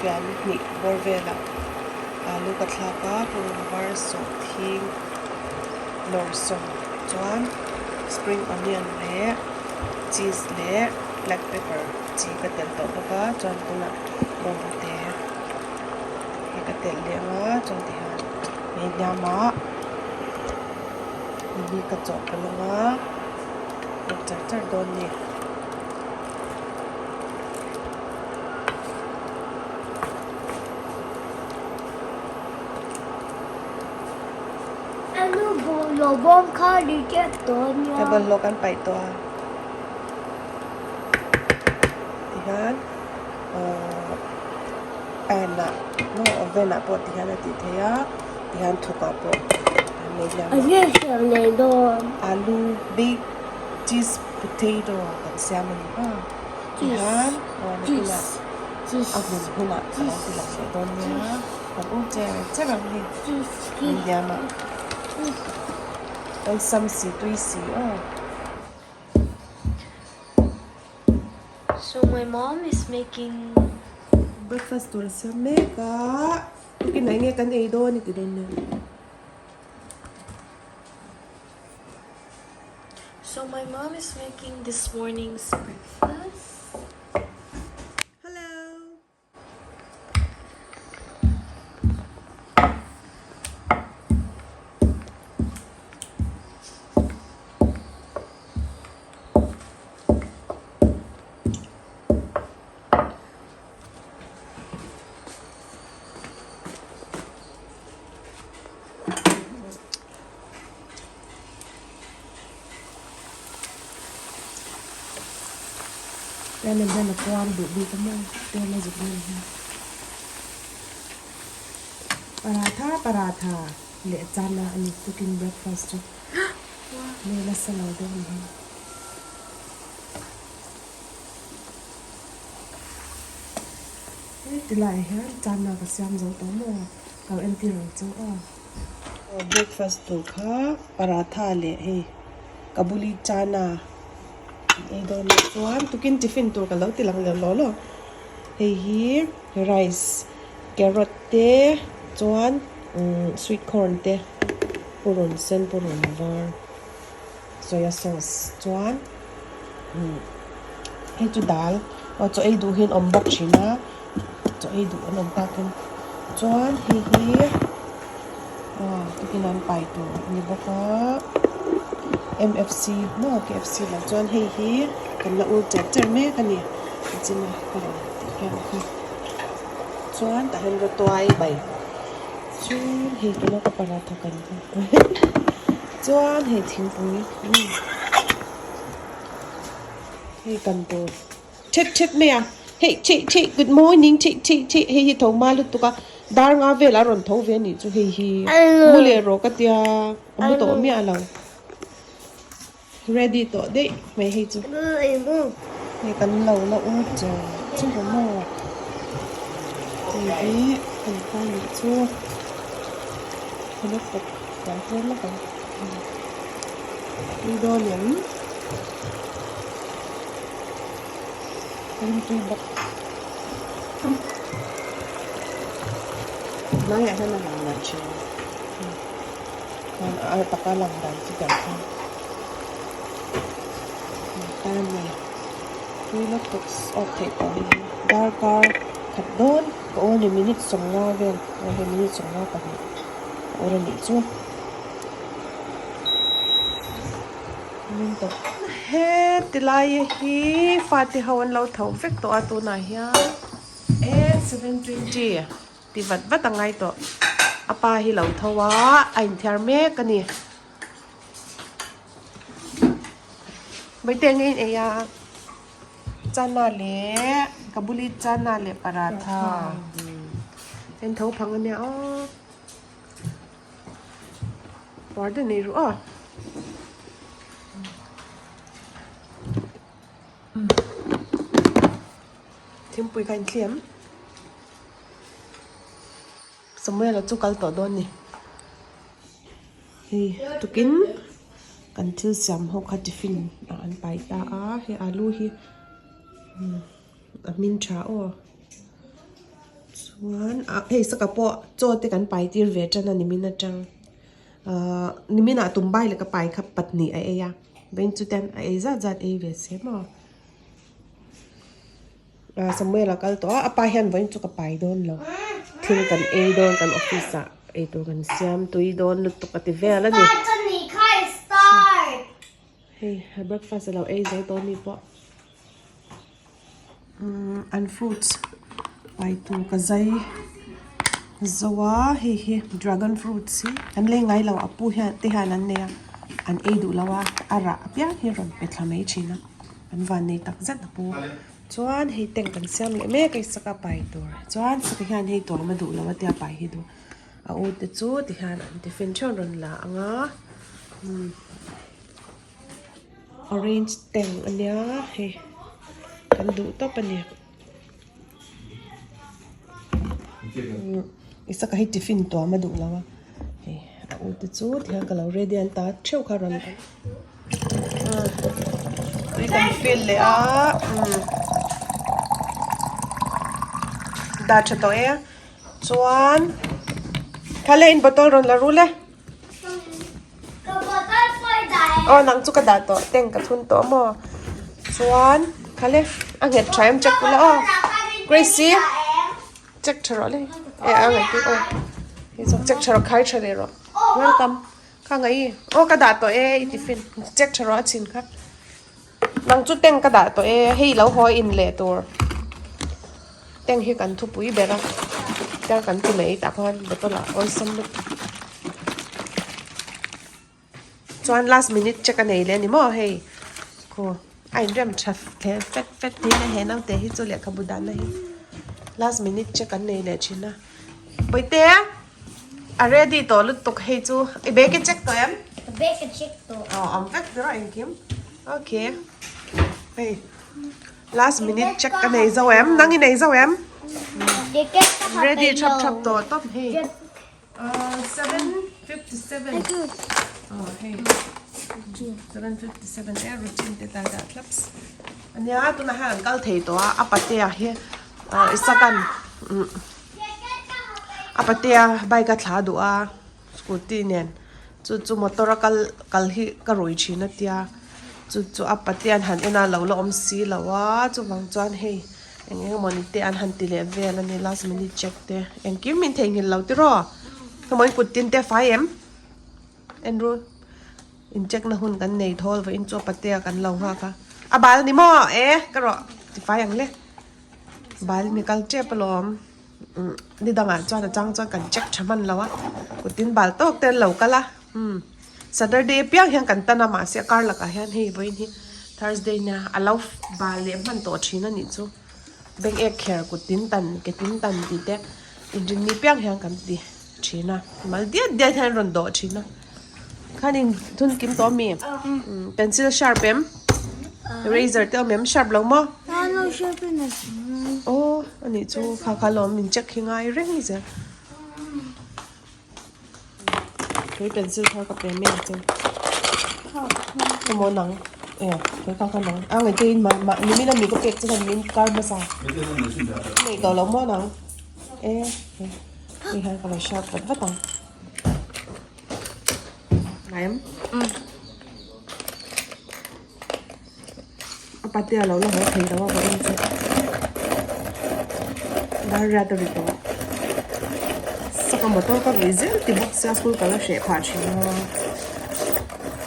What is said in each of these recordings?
fian hnih bawr velah alu ka thlak a purun var sawhthing lawr sawm chuan spring onion leh cheese leh black pepper chi ka telh tawh bawk a chuan tunah bawnghnute hi ka telh leh ang a chuan tihian hei hniamah hei hi ka chawhpawlh ang a ur char char dawn a ni. Anu bawlhhlawh bawm kha ri tep tawh a nia. Bawlhhlawh kan paih tawh a. Tihian ahh pan ah maw oven ah pawh tihian a tih theih a tihian thuk ah pawh an nei hliam a. A nge siam leh dawn. Alu baked cheese potato kan siam a ni maw tihian aw nakinah a hmun hunah ka lo ti lang leh dawn nia kan ur cher cher ang hei hmun hliam ah awlsam si tui si aw. So my mom is making Breakfast tur a siam mek a tukin ah enge kan ei dawn i ti dawn nia. So my mom is making this morning's breakfast. Hello. Tlem hian a puar duh bik a maw tlem a zuk nen hian paratha paratha leh chana a ni tukin breakfast chu hmel a sa lo deuh a ni hei heti laiah hian chana ka siam zo tawh maw ka lo entir ang chu aw. Breakfast tur kha paratha leh hei kabuli chana an ei dawn ah chuan tukin tiffin tur ka lo ti lang leh law law hei hi rice carrot te chuan umm sweet corn te purun sen purun var soya sauce chuan umm hei chu dal aw chaw ei duh hi an awm bawk thin a. Chaw ei duh an awm takin chuan hei hi aw tukin an pai tur a ni bawk a M F C maw K F C lam chuan hei hi kan la ur cher cher mek a ni nichin a ka rawn tih vel kha chuan tah hian rawtuai bai chuan hei tuna ka paratha kan kha chuan hei thingpui hei kan tur. Thet thet mai a, hei chhe chhe good morning chhe chhe chhe hei hi tho hma lutuk a, dar nga vel a rawn tho ve anih chu hei hi mu leh rawh ka tia a mu tawh miah lo ready tawh daih mai hei chu hei kan lo la u che che rawh maw hei hi kan pa nih chu ka la pawt tlem lawk ang tui dawn em. Rimtui bawk hnaiah hian a lang leh thin a a taka lang dan chu kan hria ta a ni tui lutuk awk theih tawh hi darkar khat dawn ka awl ni minute sawmnga vel aw hei minute sawmnga pahnih ka awl a nih chu. He tilai hi fate ho an lo tho vek tawh a tunah hian e 7:20 ti vat vat a ngai tawh a pa hi lo tho a a inthiar mek a ni Maite eng ei a chana leh kabuli chana leh paratha en tho phang a nia aw. Puar deuh nei ruh a. Thingpui kha inthlem. Samuel-a chu kal tawh dawn ni. Hei tukin kan thil siam ho kha tiffin ah an pai ta a hei alu hi a hmin tha aw. Chuan ah hei saka pawh chaw te kan pai tir ve tan a nimin atang ahh nimin ah tumbai leh ka pai kha pahnih a ei a vawiin chu ten a ei zat zat ei ve se maw ah Samuel a kal tawh a a pa hian vawiin chu ka pai dawn lo thil kan ei dawn kan office ah eitur kan siam tui dawn lutuk a ti vel a ni. Hei breakfast alo ei zo tawh mi pawh umm an fruits pai tur ka zai zo a hei hi dragon fruits hi an lei ngai lo a pu hian te hian an nei a an ei duh lo a a rah apiang hi rawn pe thla mai thin a an van nei tak zet a pu chuan hei tank an siam leh mek a saka pai tur chuan saka hian hei tuam a duh lo a tia pai hi duh a u te chu tihian an tiffin theuh an rawn la ang a umm. Orange tank a nia hei kan duh tawp a ni Isaka hi tiffin tuam a duh lo a hei a u te chu tihian ka lo ready an ta theuh kha rawn tui kan fill leh a dah tha tawh e chuan thla in bottle rawn la rul e. Aw nang chu ka dah tawh tank ka thun tawh maw chuan khale a nghet tha em check ula aw Gracie check tha rawh le e a nghet tih aw hei zawk check tha rawh khai tha leh rawh welcome kha ngaih i aw ka dah tawh e i tiffin check tha rawh a chhin kha nang chu tank ka dah tawh e hei lo haw in leh tur tank hi kan thupui ber a tiang kan ti mai tah khan bottle ah awlsam lutuk. Chuan last minute check a nei leh a ni maw hei khaw a inrem tha hle fek fek thin a he naute hi chu lehkhabu dahna hi last minute check an nei leh thin a Bawihte a ready tawh lutuk hei chu i bag i check tawh em? Ka bag ka check tawh. Aw awm vek ber a engkim okay hei last minute check a nei zo em nang i nei zo em? Ready thap thap tawh tawp hei. 7:57 oh hei 7:57 e routine te tlai dah thlaps ania tunah hian an kal thei tawh a a patea hi isakan a patea bike a thla duh a scooty nen chu chu motor a kal kal hi ka rui thin a tia chu chu a patea an han en a lo la awm si lo a chuvang chuan hei. Eng eng emaw ni te an han ti leh vel a ni last minute check te engkim min theihnghilh lo tiraw hemaw in kut tin te a fai em en ru in check na hun kan nei thawl vawiin in chu a patea kan lo nghak a a bal ni maw e ka rawh ti fai ang le bal ni kal tep alawm umm ni dangah chuan a chang chuan kan check tha hman lo a kut tin bal tawk te an lo kal a umm Saturday apiang hian kan tan a mahse a kar lakah hian hei vawiin hi Thursday nia a lo bal leh hman tawh thin a nih chu bank ek kher kut tin tan ke tin tan tih te inrinni piang hian kan ti thin a mal diat diat hian an rawn dawh thin a khanin thun kim tawh ami pencil sharp em eraser te awm em sharp lo maw aw a nih chu kha kha lawm min check hi ngai reng zel. Tui pencil thar ka pe mai ang che. Emaw nang e tui kha kha nang a ngaih te in mah mah nimin a mi ka pek che khan min kar hmasa nei tawh lo maw nang e hei hian ka lo sharp vat vat ang ngai em a patea lo la haw thei lo a vawiin chu dar riat a ri tawh saka motor ka rui zel ti bawk sia school kal a hreh phah thin a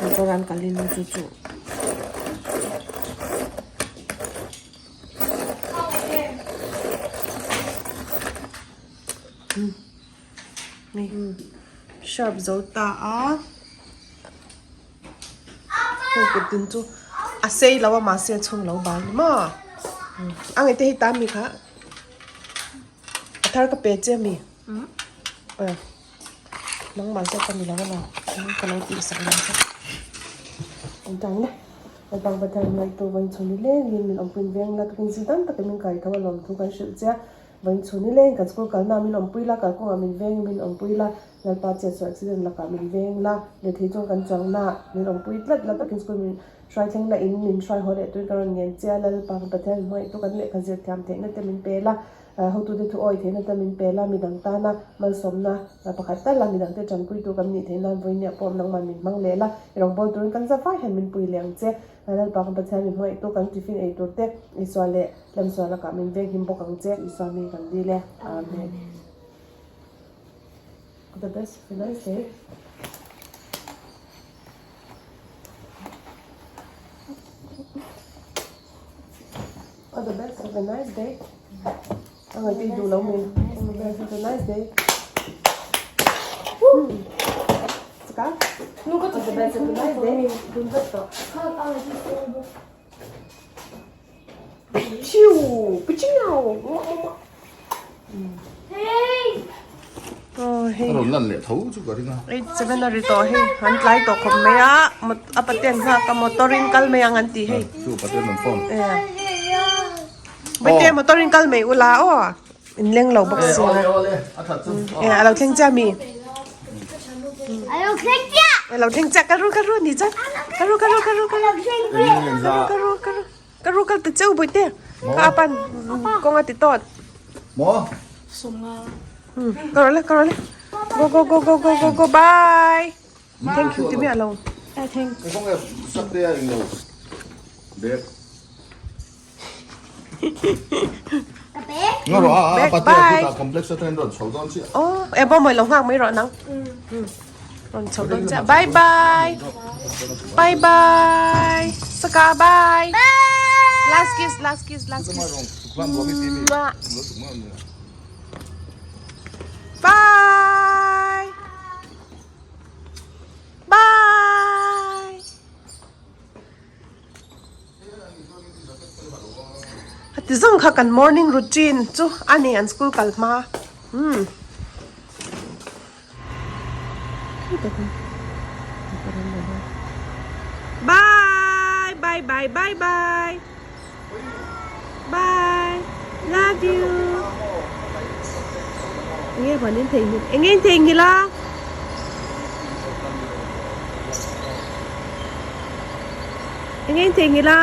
motor an kal in chu chu hei sharp zo ta a. Hei kut din chu a sei lo a mahse a chhung lo bal ni maw a ngaih te hei ta mi kha a thar ka pe che ami nangmah zawk ka ni lo a ka lo tih sak lo che an tang le naupang pathian hmangaihtu vawiin chhun ni lengin min awmpuiin veng la tukin zing tam takin min kai tho a lawmthu kan hrilh che a vawiin chhun ni lengin kan school kalna ah min awmpui la kalkawngah min vengin min awmpui la. Lalpa chiat chu accident lakah min veng la, lehthei chuan kan chuang na min awmpui tlat la takin school min hruai thleng la in min hruai haw leh tuin ka rawn ngen che a, Lalpa kan Pathian min hmangaih tu kan lehkha zir thiam theihna te min pe la. Hotute thu awi theihna te min pe la, midang tana malsawmna pakhat tal a midangte tanpuitu kan nih theih nan vawinia pawh nangmah min hmang leh la, i rawngbâwl turin kan za vai hian min pui leh ang che. Lalpa kan Pathian min hmangaihtu kan tiffin ei tur te Isua leh Lamsual lakah min venghim bawk ang che. Isua min kan dil e. Amen. The best of a nice day. All the best, have a nice day. Ang ay ti duh lo mi. All the best, have a nice day. Woo! Saka? All the best, have a nice day. Dun vat to. Pichiu! Pichiu! Hey! Oh, hei. A rawn lan leh tho chu ka ring a. 87 a ri tawh hei. An tlai tawh khawp mai a. A paten nghak a motor in kal mai ang an ti hei. Chu paten an phone. Baite motor in kal mai ula aw. In leng lo bawk sia. Awle awle a that chu. E a lo thleng chiah mi. A lo thleng chiah. A lo thleng chiah ka ru ka ru ni chuan. Ka ru ka ru ka ru ka ru. Ka ru ka ru ka ru. Ka ru kal ta cheu Bawihte. Ka apan kawng a ti tawt. Maw? Ka rawh le ka rawh le. Go go go go go go go bye. Thank you ti miah lo. Thank. Ka kawng e sak te a eng lo. Bag. Nga rawh a a patea Bye. khutah complex atangin rawn chho dawn chiah. Oh, e bawm lo nghak mai rawh nang. Rawn chho dawn chiah. Bye bye. Bye bye. Saka bye. Last kiss, last kiss, last kiss. Bye. Bye. Heti zawng kha kan morning routine chu a ni an school kal hma umm bye bye bye bye bye bye love you enge huan in theihnghilh enge in theihnghilh a. Enge in theihnghilh a?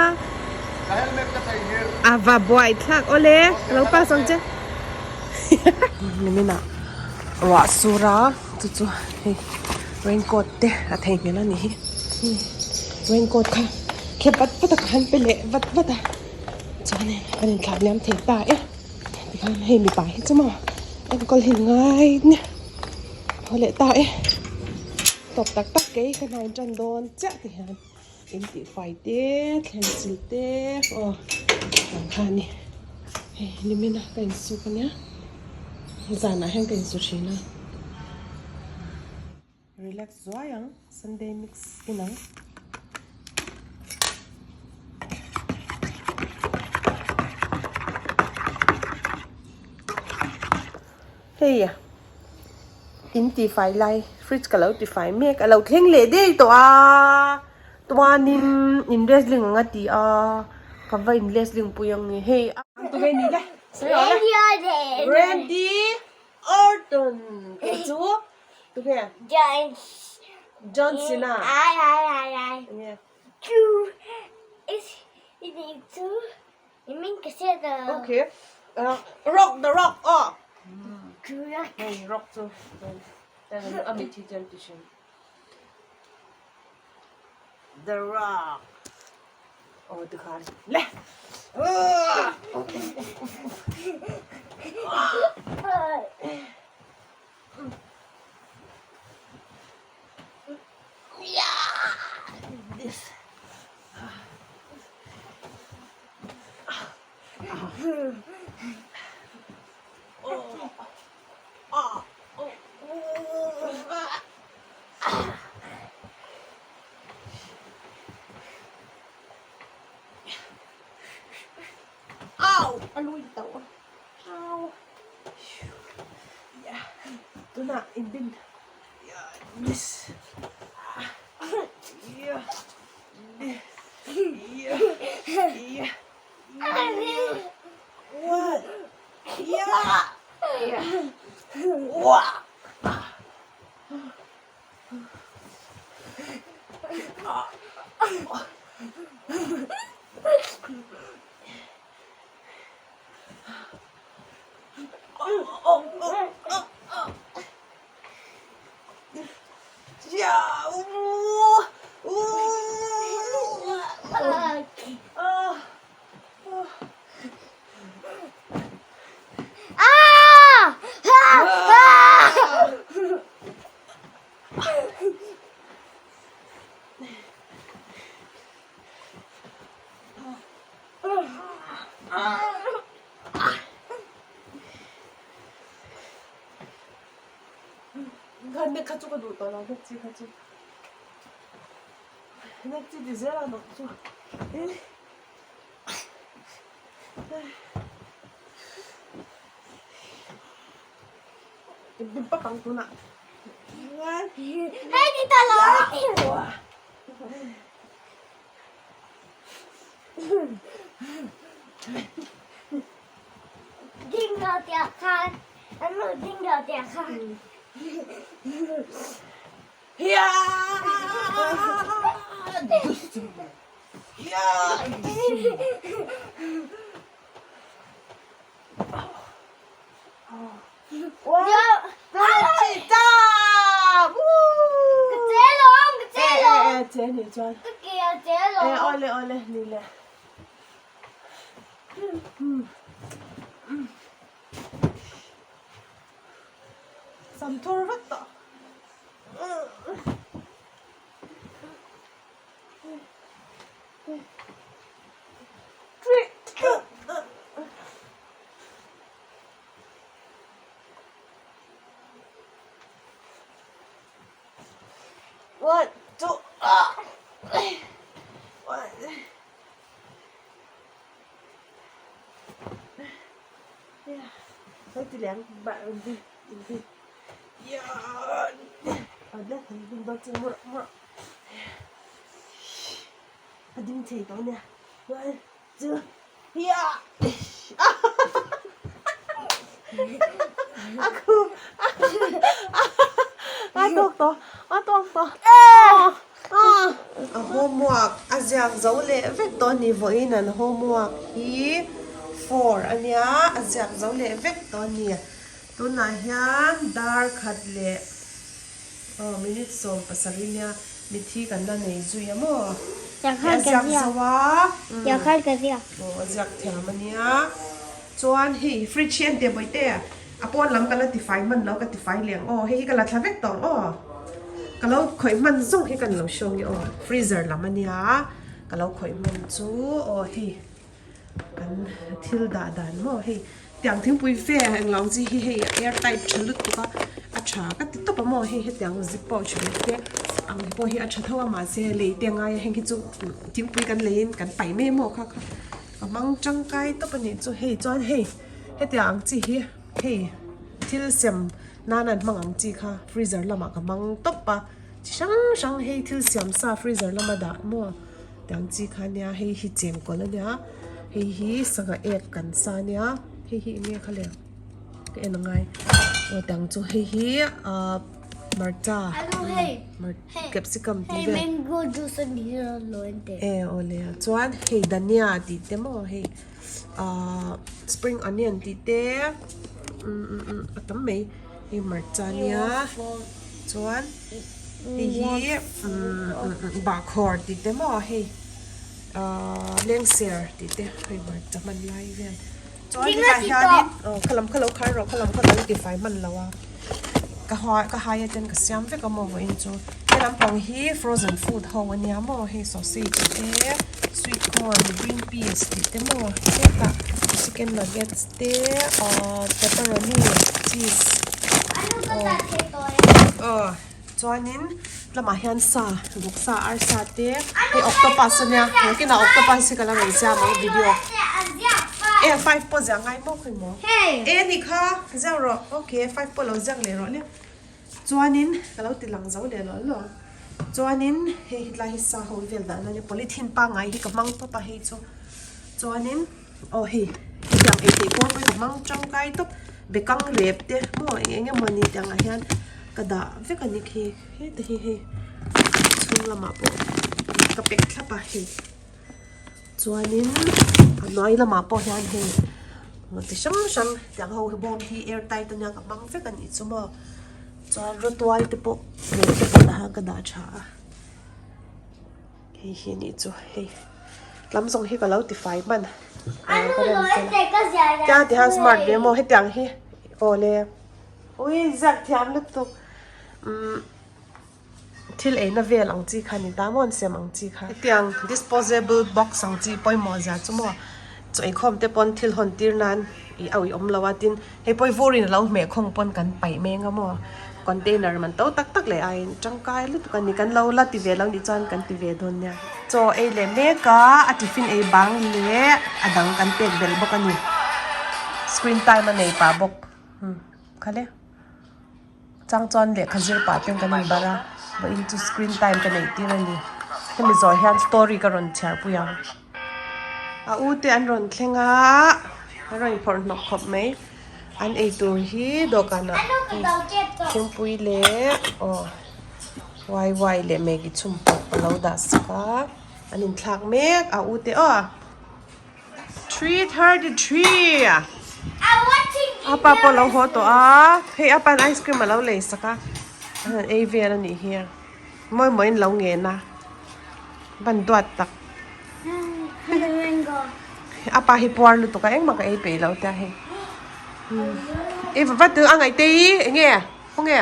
Ka helmet ka theihnghilh. A va buai thlak awle ka lo pass ang che. Nimin ah ruah sur a chu chu hei raincoat te a theihnghilh a nih hi. Raincoat kha khep vat vat a ka han pe leh vat vat a chuanin kan inthlak liam thei ta e. Tikhan hei mipa hi chu maw enkawl hi ngai nia haw leh ta e. Tawp tak tak kei ka hnain tan dawn chiah ti hian in tih fai te thlen chil te aw ang kha a ni hei nimin a ka insuk ania zanah hian ka insu thin a relax zuai ang sunday mix in ang. Hei in ti fai lai fridge ka lo ti fai mek a lo thleng leh daih tawh a tuanin in wrestling ang a ti a ka va in wrestling pui ang nge hei Randy Orton tih chu tunge John Cena Okay. Rock the rock aw. Hei rock chu a mit hi chuan ti hrim. The rock. Aw tikhan le. This. Au! A lui tauh a. Au! Tunah inbin this. Kha nek kha chu ka duh tawh lo nek chi kha chu nek chi ti zel a nawk chu Dim pak ang tunah. Hei ti ta lo. Ding lo tiah khan an lo ding lo tiah khan. Hiya! Hiya! Awle awle ni le. Sam thur vek tawh. One, two, ah! One. Yeah. A ding thei tawh ania one two hiah a khum a tawk tawh a tawk tawh a homework a ziak zo leh vek tawh a ni vawiin an homework hi four ania a ziak zo leh vek tawh a ni tunah hian dar khat leh. Aw minute 17 nia mithi kan la nei zui a maw? A ziak zo a. Aw a ziak thiam a nia. Chuan hei fridge hi en teh bawihte a pawn lam ka la tifai hman lo ka tifai leh ang aw hei hi ka la thla vek tawh ang aw. Ka lo khawih hman zawng hi kan lo show nge aw freezer lam a nia ka lo khawih hman chu aw hei. Kan thil dah dan maw hei tiang thingpui ve englo ang chi hi hei air tight tha lutuk a a tha ka ti tawp a maw hei hetiang zip pouch leh te ang te pawh hi a tha tho a mahse lei te a ngai a heng hi chu thingpui kan leiin kan pai mai maw kha kha a hmang tangkai tawp a nih chu hei chuan hei hetiang ang chi hi hei thil sem nan an hmang ang chi kha freezer lamah ka hmang tawp a chi hrang hrang hei thil siam sa freezer lama dah maw. Tiang chi kha nia hei hi chengkawl a nia hei hi sangha ek kan sa a nia hei hi eng nge kha le ka en angai aw tiang chu hei hi ahh hmarcha capsicum tih vel e aw le chuan hei dhania tih te maw hei ahh spring onion tih te a tam mai hei hmarcha nia chuan. Hei hi bahkhawr tih te maw hei ahh lengser tih te hei hmarcha hman lai vel chuan hetah hianin aw khalam kha lo khar rawh khalam kha kan tifai hman lo a ka haw ka hai aten ka siam vek a maw vawiin chu he lampang hi frozen food ho ania maw hei sausage te sweet corn green peas tih te maw hetah chicken nuggets te ahh pepperoni cheese aw. Chuanin lamah hian sa vawksa arsa te hei octopus ania nakinah octopus hi ka la rawn siam ang video e five pawh ziah ngai maw khawi maw e ni kha ziak rawh okay five pawh lo ziak leh rawh le chuanin ka lo ti lang zo leh lo lo chuanin hei hetlai hi sa ho vel dan ania polythene pangngai hi ka hmang tawp a hei chu chuanin. Aw hei hetiang ei theih pawh ka hmang tangkai tawp bekang rep te maw eng eng emaw ni tiangah hian ka dah vek a ni khi heta hi hei chhung lamah pawh ka pack thlap a hei chuanin a hnuai lamah pawh hian hei. Ti hrang hrang tiang ho hi bawm hi air tight ania ka hmang vek a nih chu maw chuan rawtuai te pawh nen te pawh ah ka dah tha a hei hi a nih chu hei lam zawng hi ka lo ti fai hman ka rem fel a tia ti hian smart ve maw hetiang hi aw le ui ziak thiam lutuk umm. Thil eina vel ang chi kha ni ta maw an siam ang chi kha. Hetiang disposable box ang chi pawimawh zia chu maw chaw eikhawm te pawn thil hawn tir nan ih a uih awm lo a tin hei pawh hi vurin a lo hmeh khawng pawn kan paih meng a maw container man to tak tak leh aiin tangkai lutuk a ni kan lo la ti ve lo nih chuan kan ti ve dawn nia. Chaw ei leh mek a a tiffin ei bang leh a dang kan pek belh bawk a ni screen time a nei pah bawk khale. Chang chuan lehkha zir pah ten kan inbar a, vawiin chu screen time ka neih tir a ni. Hemi zawh hian story ka rawn chhiar pui ang. A u te an rawn thleng a, an rawn inphawrh hnawk khawp mai. An ei tur hi dawhkanah thingpui leh aw wai wai leh maggi chhum pawp a lo dah sak a, an inthlak mek a u te aw. 3:33 A pa pawh lo haw tawh a hei a pa'n ice cream a lo lei sak a a han ei vel a nih hi a mawi mawiin lo ngen a ban duat tak a pa hi puar lutuk a engmah ka ei peih lo tia hei i va tu a ngaih te hi eng nge khawnge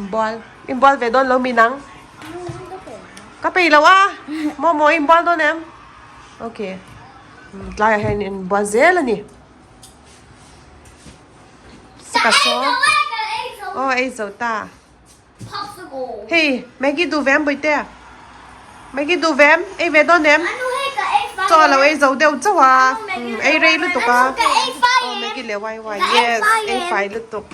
inbual inbual ve dawn lo mi nang ka peih lo a maw maw inbual dawn em. Ok tlaiah hian in bual zel a ni saka saw aw ei zo ta hei maggie duh ve em bawihte maggie duh ve em ei ve dawn em chaw a lo ei zo deuh chauh a ei rei lutuk a aw maggie leh wai wai yes ei fai lutuk.